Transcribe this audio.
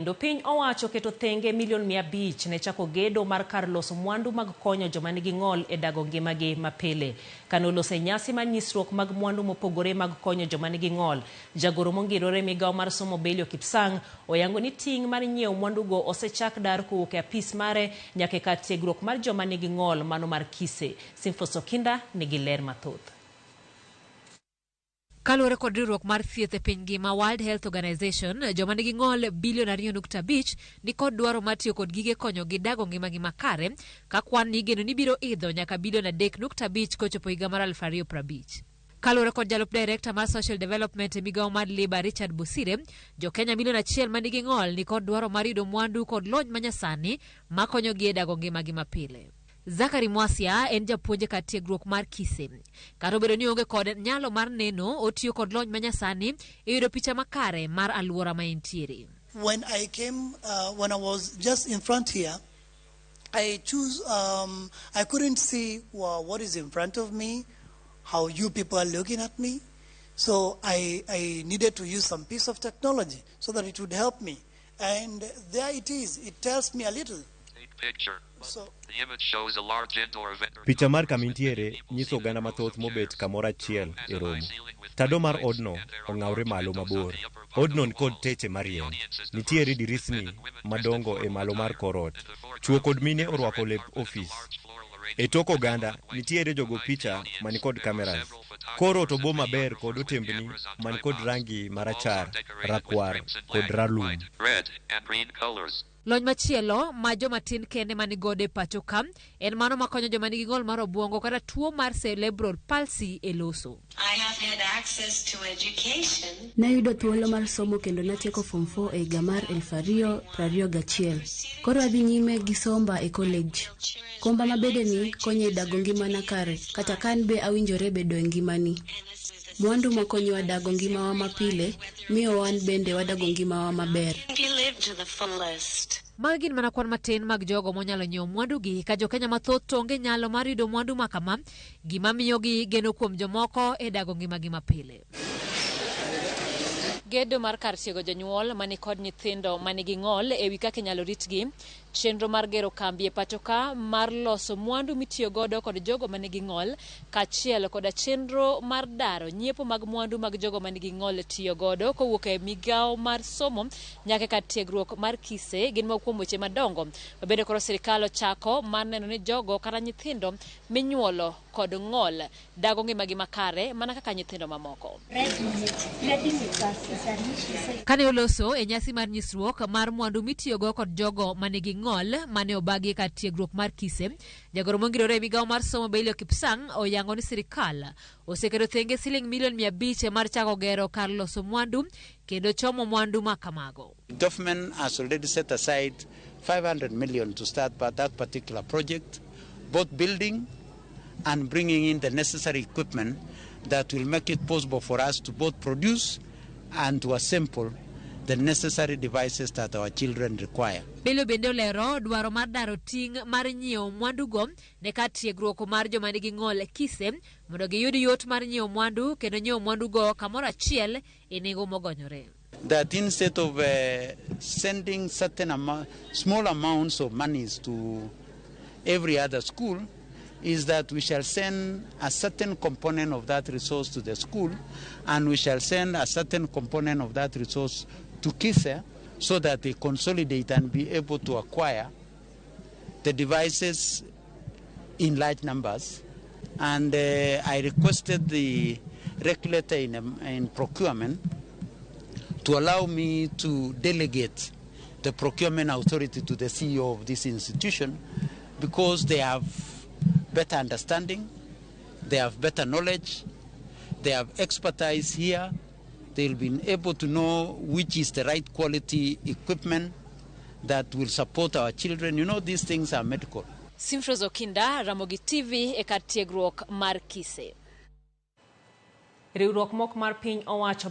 Kendo piny owacho oketo thenge milion 500 ne chako gedo mar kar loso mwandu mag konyo joma nigi ng'ol e dago ngimagi mapile. Kane oloso e nyasi mar nyisruok mag mwandu mopogore mag konyo joma nigi ng'ol, jagoro mongirore migawo mar somo Belio Kipsang oyango ni ting' mar nyiewo mwandugo osechak dar kowuok e apis mare nyaka e kar tiegruok mar joma nigi ng'ol mano mar Kise. Simfos Okinda nigi ler mathoth. Kaluwore kod riwruok mar thieth e piny ngima World Health Organization, joma nigi ng'ol bilion 2.5 ni kod dwaro mar tiyo kod gige konyogi dago ngimagi makare, ka kwan ni igeno ni biro idho nyaka bilion 3.5 kochopo higa mar 2050. Kaluwore kod jalup director mar Social Development e migawo mar Labour Richard Bosire, jo-Kenya milion 1 ma nigi ng'ol ni kod dwaro mar yudo mwandu kod lony manyasani makonyogi e dago ngimagi mapile. Zachary Mwasia en japuonj e kar tiegruok mar Kise. Kata obedo ni oonge kod nyalo mar neno, otiyo kod lony manyasani e yudo picha makare mar alwora ma entiere. When I came, when I was just in front here, I choose, I couldn't see what is in front of me, how you people are looking at me. So I needed to use some piece of technology so that it would help me. And there it is. It tells me a little. So, Picha mar kama intiere nyiso oganda mathoth mobet kamoro achiel e romo. Tado mar odno ong'awre malo mabor. Odno nikod teche marieny. Nitiere dirisni madongo e malo mar kor ot. Chwo kod mine orwako lep ofis. E tok oganda, nitiere jogo picha manikod cameras. Kor ot obo maber kod otembni man kod rangi marachar, rakwar kod ralum. Lony machielo ma joma tin kende ma nigodo e pacho ka en mano makonyo joma nigi ng'ol mar obwongo kata tuo mar cerebral palsy e loso. Nayudo thuolo mar somo kendo natieko form 4 e higa mar 2021. Koro adhi nyime gi somba e college. Komba mabedeni konya e dago ngimana kare kata ka an be awinjore bedo e ngimani. Mwandu makonyowa dago ngimawa mapile miyo wan bende wadago ngimawa maber. Magi gin mana kwan matin mag jogo monyalo nyiewo mwandugi ka jokenya mathoth to onge nyalo mar yudo mwandu ma kama, gima miyogi geno kuom jomoko e dago ngimagi mapile. Gedo mar kar tiego jonyuol mani kod nyithindo manigi ng'ol e wi kaka inyalo ritgi, chenro mar gero kambi e pacho ka mar loso mwandu mitiyo godo kod jogo manigi ng'ol, kaachiel koda chenro mar daro nyiepo mag mwandu mag jogo manigi ng'ol tiyo godo kowuok e migawo mar somo nyaka e kar tiegruok mar Kise gin moko kuom weche madongo ma bende koro sirikal ochako mar neno ni jogo kata nyithindo minyuolo kod ng'ol dago ngimagi makare mana kaka nyithindo mamoko. Kane oloso e nyasi mar nyisruok mar mwandu mitiyogo kod jogo manigi ng'ol mane obagi e kar tiegruok mar Kise, jagoro mongirore e migawo mar somo Belio Kipsang oyango ni sirikal oseketo thenge siling milion 500 mar chako gero kar loso mwandu kendo chomo mwandu ma kamago. Government has already set aside 500 million to start that particular project, both building and bringing in the necessary equipment that will make it possible for us to both produce and to assemble the necessary devices that our children require. Belio bende olero dwaro mar daro ting' mar nyiewo mwandugo ne kar tiegruok mar joma nigi ng'ol Kise mondo giyud yot mar nyiewo mwandu kendo nyiewo mwandugo kamoro achiel e nengo mogonyore. That instead of sending certain small amounts of monies to every other school, is that we shall send a certain component of that resource to the school, and we shall send a certain component of that resource to Kise so that they consolidate and be able to acquire the devices in large numbers. And I requested the regulator in procurement to allow me to delegate the procurement authority to the CEO of this institution, because they have better understanding, they have better knowledge, they have expertise here, they'll be able to know which is the right quality equipment that will support our children. You know, these things are medical. Simfros Okinda, Ramogi TV e kar tiegruok mar Kise. Riwruok mok mar piny owacho